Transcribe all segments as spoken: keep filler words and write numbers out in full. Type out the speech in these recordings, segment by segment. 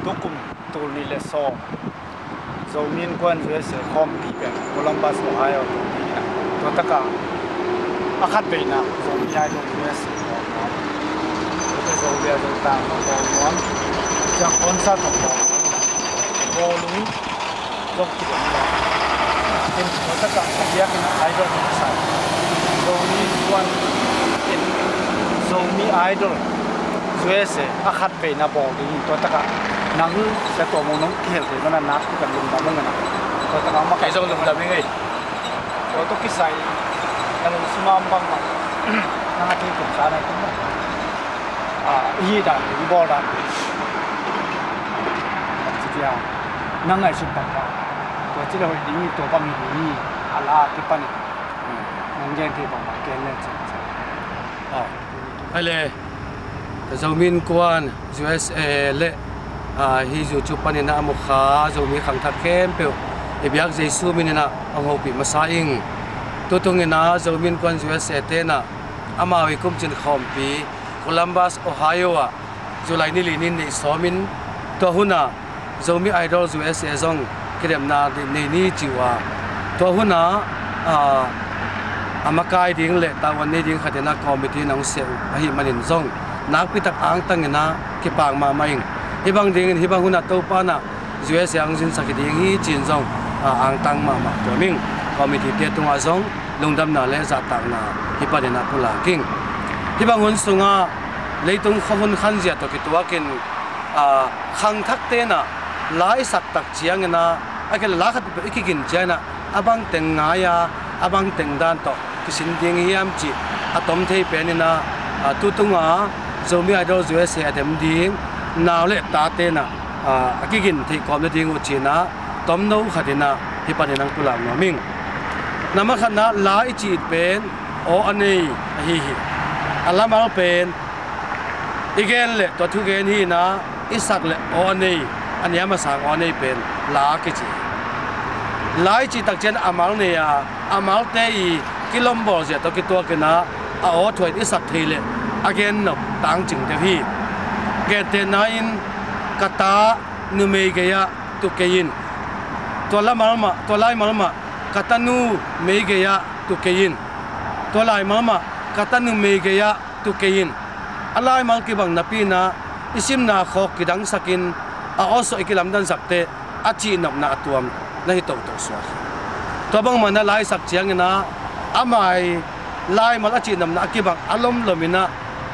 Tukum tul nih le sawm Zomi Innkuan U S A khawmpi pen Columbus, Ohio tul nih ah, tua takah a khat veina Zomi Idol U S A bawl nuam. Tua Zomi a Zotang bawl nuam. Tua concert bawl nuam. Bawlung zong kidong lo. In tua takah a biakinn ah Idol in a sai. Zomi Innkuan in Zomi Idol U S A a khat veina bawl ding in tua takah nang sia tua mong nong kihel thei mana nak tua kan lungdam ong ena. Tua takah makaih zong lungdam ing ei. Tua tua kisai na lungsim ah bangmah nang a thei kum sa na kum mah. Ah, i hih dan, i bawl dan. Ci ciang, nang ngaihsut bang bang. Tua ci le hoih ding hi, tua bang hi ding hi, a la a kipanin. Nang gen thei bang bang, gen le ci. Ah. Hai le, Zomi Innkuan U S A le, ah, hih YouTube panin a mukha, Zomi khangthak khempeuh, i biak Jesu minin a hong hopih masa ing. Tutung in a Zomi Innkuan U S A te in a, amau i kumcin khawmpi, Columbus, Ohio ah July ni li ni neih sawmin tua hunah Zomi Idol U S A zong kidemna nei ni ci uh a, tua hunah, ah, a makai ding le tavuan nei ding khatin a committee nong seh uh ahih manin zong nakpitak angtangin a kipak mahmah ing. Hih bang dingin hih bang hunah Topa in a U S A hong zinsak hi ding hi ci-in zong, ah, angtang mahmah tuam ing. Committee te tungah zong lungdamna le zahtakna hih panin a pulak ing. Hih bang hun sungah leitung khuahun khanzia tawh kituakin, ah, khangthakte in a la i sak tak ciangin a, a kei le la khat peuhpeuh i kigin ciangin a, a bang teng ngai a, a bang teng dan tawh kisin ding hiam cih a tom thei penin a, ah, tutunga Zomi Idol U S A a dem ding nau le tate in a, ah, a kigin theih kawm nading uh ci-in a tomno khatin a hih panin hong pulak nuam ing. Nambat khatna, la i cih pen aw a nei ahi hi. A lamal pen i gen le tua thugen hi-in a, i sak le aw a nei, a niam a sang aw a nei pen la kici hi. La i cih tak ciang a mal nei a, a malte i kilawmbawl zia tawh kituakin a, a aw thuah in i sak thei le a gennop tangcing deuh hi. Gentehna in, ka ta numei gei-ah tu kei in. Tua lamal mah, tua laimal mah, ka tanu mei gei-ah tu kei in. Tua laimal mah, ka tanu mei gei-ah tu kei in. A laimal kibang napi-in a, i simna khawk kidangsakin a awsuah i kilamdansak teh a cihnopna a tuam na hi toto suak hi. Tua bangmah in a la i sak ciangin a, ama i laimal a cihnopna a kibang a lomlomin a,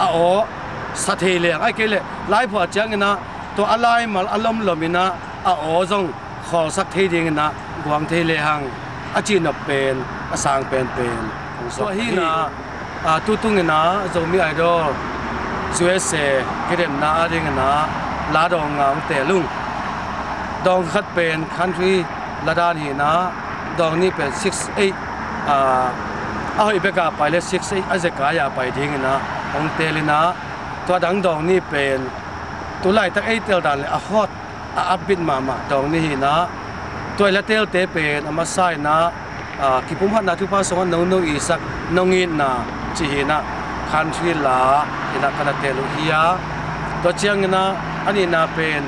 a aw sa thei leng, ahih kei leh la i phuah ciangin a tua a laimal a lomlomin a, a aw zong khawlsak thei dingin a guang thei lehang a cihnop pen a sang penpen hong suak hi. Tua hi-in a, ah, tutung in a Zomi Idol U S A kidemna adingin a la dawng nga hong teel ung. Dawng khat pen country la dan hi-in a, dawng nih pen six eight, ah, a hoih bek a pai le six eight a zekai a pai dingin a hong teel in a, tua dang dawng nih pen tu laitak ei teel dan le a hot, a upbeat mahmah dawng nih hi-in a, tua i la teelte pen a masa-in a, ah, kipumkhatna thupha sungah nono i sak, nong itna cih hi-in a, country la hi-in a ka na teel uh hi a. Tua ciangin a, a nihna pen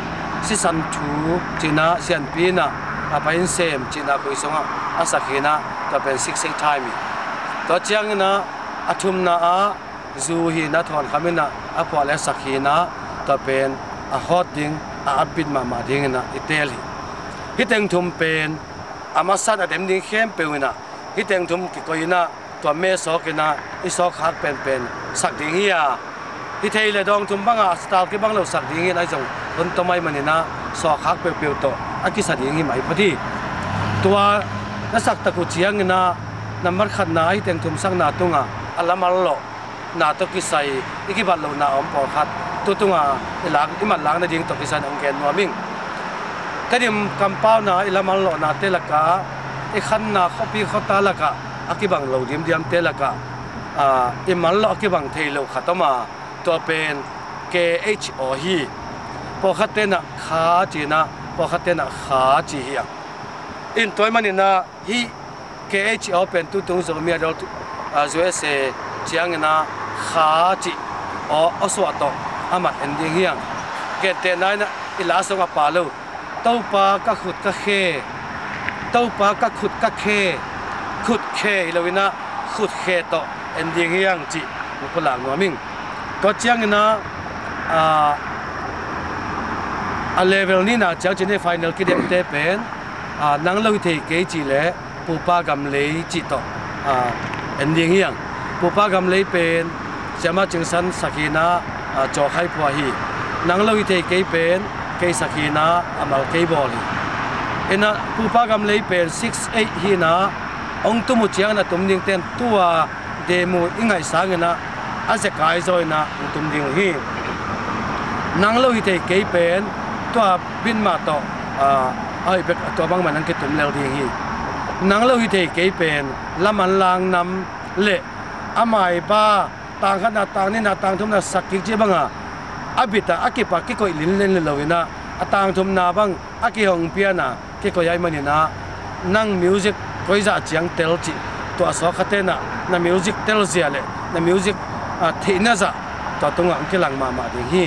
sisan thu ci-in a, sianpi in a, a pa in sem cihna khui sungah a sak hi-in a, tua pen six eight time hi. Tua ciangin a, a thumna ah zu hi-in a, thawnkham in a, a phuah le sak hi-in a, tua pen a hot ding, a upbeat mahmah dingin a i teel hi. Hih teng thum pen a masa-in a dem ding khempeuh in a, hih teng thum kikoih in a, tua mesawk in a, i sawkkhak penpen sak ding hi a, hi thei le dawng thum banga style kibang lo sak ding hi-in a, ahi zong hun tom ahih manin a sawkkhak peuhpeuh tawh a kisa ding hi mah hi phot hi. Tua na sak tak uh ciangin a, nambat khatna hih teng thum sakna tungah a lamal lawh na tawh kisai i kibat lohna a om pawlkhat tu tunga i lak, i manlak nading tawh kisai in hong gen nuam ing. Tedim kampauna i lamal lawhnate lakah, i khanna khuapi khuata lakah a kibang lo diamdiamte lakah, ah, i mal lawh a kibang thei lo khat om a, tua pen K H aw hi. Pawlkhatte in a kha ci-in a, pawlkhatte in a kha ci hi a. In tua ahih manin a, hih K H aw pen tutung Zomi Idol, ah, U S A ciangin a kha cih aw, aw suah tawh a mat en ding hi hang. Gentehna in a, Hi la song a pa lo. Topa ka khut ka khe, Topa ka khut ka khe, khut khe hi lo in ah khut khe tawh en ding hi hang cih hong pulak nuam ing. Tua ciangin ah, ah, a level nihna ciang cih ni, final kidemte pen, ah, nang lo hi thei kei cih leh Pupa Gamlei cih tawh, ah, en ding hi hang. Pupa Gamlei pen Siamah Cingsan sak hi in ah, ah, Caw Khai Phua hi. Nang lo hi thei kei pen kei sak hi in ah, a mal kei bawl hi. In ah Pupa Gamlei pen six eight hi in ah, hong tum uh ciangin a tum dingte'n tua demo i ngaih sangin ah a zekai zaw in ah hong tum ding uh hi. Nang lo hi thei kei pen tua beat mah tawh, ah, a hoih bek tua bangmah in hong kitum lel ding hi. Nang lo hi thei kei pen Lam An Lang Nam le a maiba tang khatna, tang nihna, tang thumna sak kik cih bang a, a beat ah a kip a kikoih linlen lo in ah, a tang thumna bang a kihong pian a kikoih ahih manin ah, nang music koi zah ciang tel cih, tua suak khate'n ah na music tel zia le na music, ah, theihna zah tua tungah hong kilang mahmah ding hi.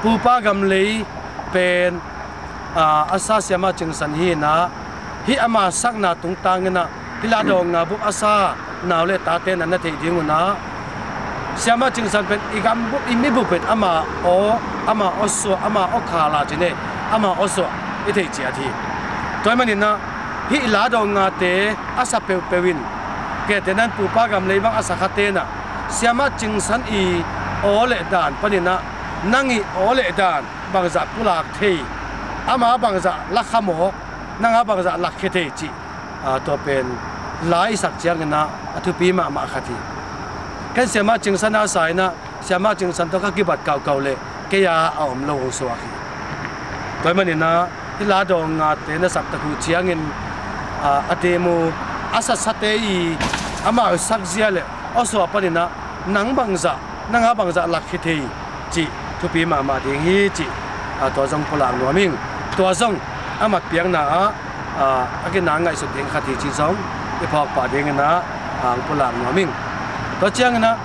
Pupa Gamlei pen, ah, a sa Siamah Cingsan hi in ah, hih ama sakna tungtangin ah hih La Dawng Nga bup a sa nau le tate'n ah na theih ding un ah, Siamah Cingsan pen i gam bup, i mi bup pen ama aw, ama aw suah, ama aw khala cih ni, ama aw suah i theih ciat hi. Tua ahih manin ah hih La Dawng Ngate a sa peuhpeuh in, kei te nan Pupa Gamlei bang a sa khate'n ah Siamah Cingsan i aw le dan panin ah nang i aw le dan bangzah pulak thei, ama bangzah lakkhia maw, nang a bangzah lakkhia thei cih, ah, tua pen la i sak ciangin ah a thupi mahmah khat hi. Ken Siamah Cingsan a sa in ah, Siamah Cingsan tawh ka kibat kauhkauh leh kei a a om lo hong suak hi. Tua ahih manin ah hih La Dawng Ngate na sak tak uh ciangin, ah, a demo a sasate i amau sak zia le aw suah panin ah nang bangzah, nang a bangzah lakkhia thei cih thupi mahmah ding hi cih, ah, tua zong pulak nuam ing. Tua zong a mat piakna ah, ah, a kina ngaihsut ding khat hi cih zong i phawk pah dingin ah, ah, hong pulak nuam ing. Tua ciangin ah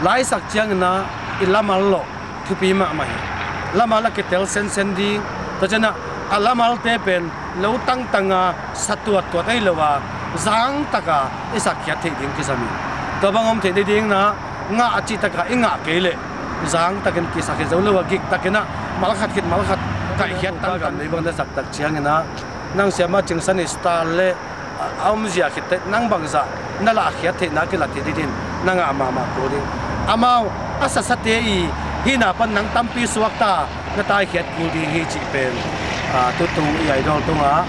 la i sak ciangin ah i lamal lawh thupi mahmah hi. Lamal a kitel sensen ding. Tua ciangin ah a lamalte pen lo tangtang a, sa tuattuat ahi lo a, zangtak a i sakkhiat theih ding kisam hi. Tua bang om theih nading in ah, ngah a cihtak a i ngah kei leh zangtakin kisak hi zo lo a, giktakin ah malkhat khit malkhat kaihkhiat tangtang. Gamlei bang na sak tak ciangin ah nang Siamah Cingsan i style le a, a omzia khit teh nang bangzah na lahkhiat theihna kilat hi dingin na ngah mahmah kul ding. Amau a sasate i hihna pan nang tampi suakta na taikhiat kul ding hi cih pen, ah, tutung i idol tungah,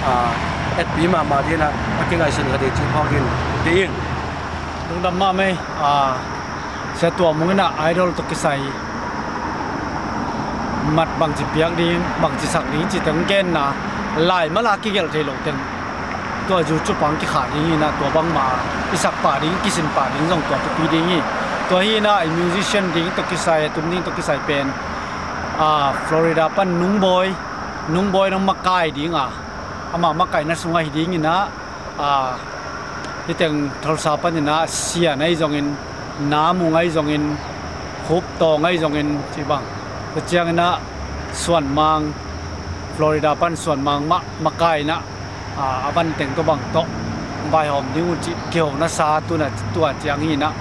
ah, etpi mahmah dingin ah a kingaihsun kha ding cih phawk in ti ing. Lungdam mahmah ei, ah, Sia Tua Mung in ah idol tawh kisai mat bangci piak ding, bangci sak ding cih teng genna lai mala kigelh thei lo teng tua YouTube ah kikhah ding hi in ah, tua bangmah i sak pah ding, kisin pah ding zong tua thupi ding hi. Tua hi in ah i musician ding tawh kisai, a tum ding tawh kisai pen, ah, Florida pan Nungbawi, Nungbawi nong makai ding a, ama makaihna sungah hi ding in ah, ah, hih teng Tulsa panin ah Sian ahi zongin, Namung ahi zongin, Khuptawng ahi zongin cih bang. Tua ciangin ah Suanmang, Florida pan Suanmang mah makai in ah, ah, a van teng tawh bang tawh vaihawm ding uh cih kihona sa, tu in ah tua ciang hi in ah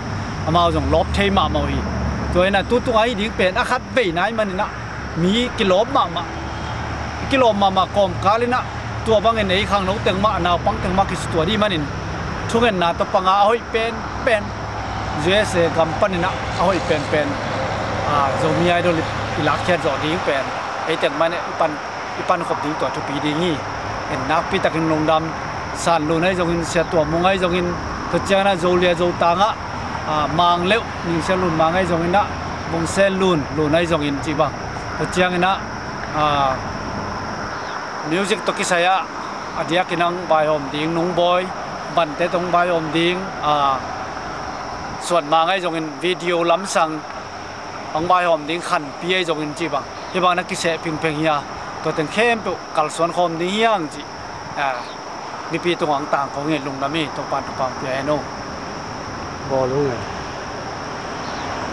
amau zong lawp thei mahmah uh hi. Tua hi in ah tu tung a hi ding pen a khat vei nai manin ah mi kilawm mahmah, kilawm mahmah kawmkal in ah, tua bangin ei khangno teng mah, naupang teng mah kisutua dih manin thungetna tawh panga a hoih penpen, U S A gam panin ah a hoih penpen, ah, Zomi Idol i, i lakkhiat zawh ding pen ei teng mah i pan, i pankhop ding tua thupi ding hi. En nakpi takin lungdam. San Lun ahi zongin, Sia Tua Mung ahi zongin, tua ciangin ah Zolia Zotang ah, ah, Mang Leuh, Ning Sia Lun Mang ahi zongin ah, Bung Sen Lun, Lun ahi zongin cih bang. Tua ciangin ah, ah, music tawh kisai ah a diakin hong vaihawm ding Nungbawi, bante tawh hong vaihawm ding, ah, Suanmang ahi zongin video lamsang hong vaihawm ding Khanpi ahi zongin cih bang. Hih bang na kiseh phingpheng hi a, tua teng khempeuh kalsuan khawm ding hi hang cih, ah, mipi tungah hong tangko hi. Lungdam hi, Topa'n thupha pia hen aw. Bawl ung e.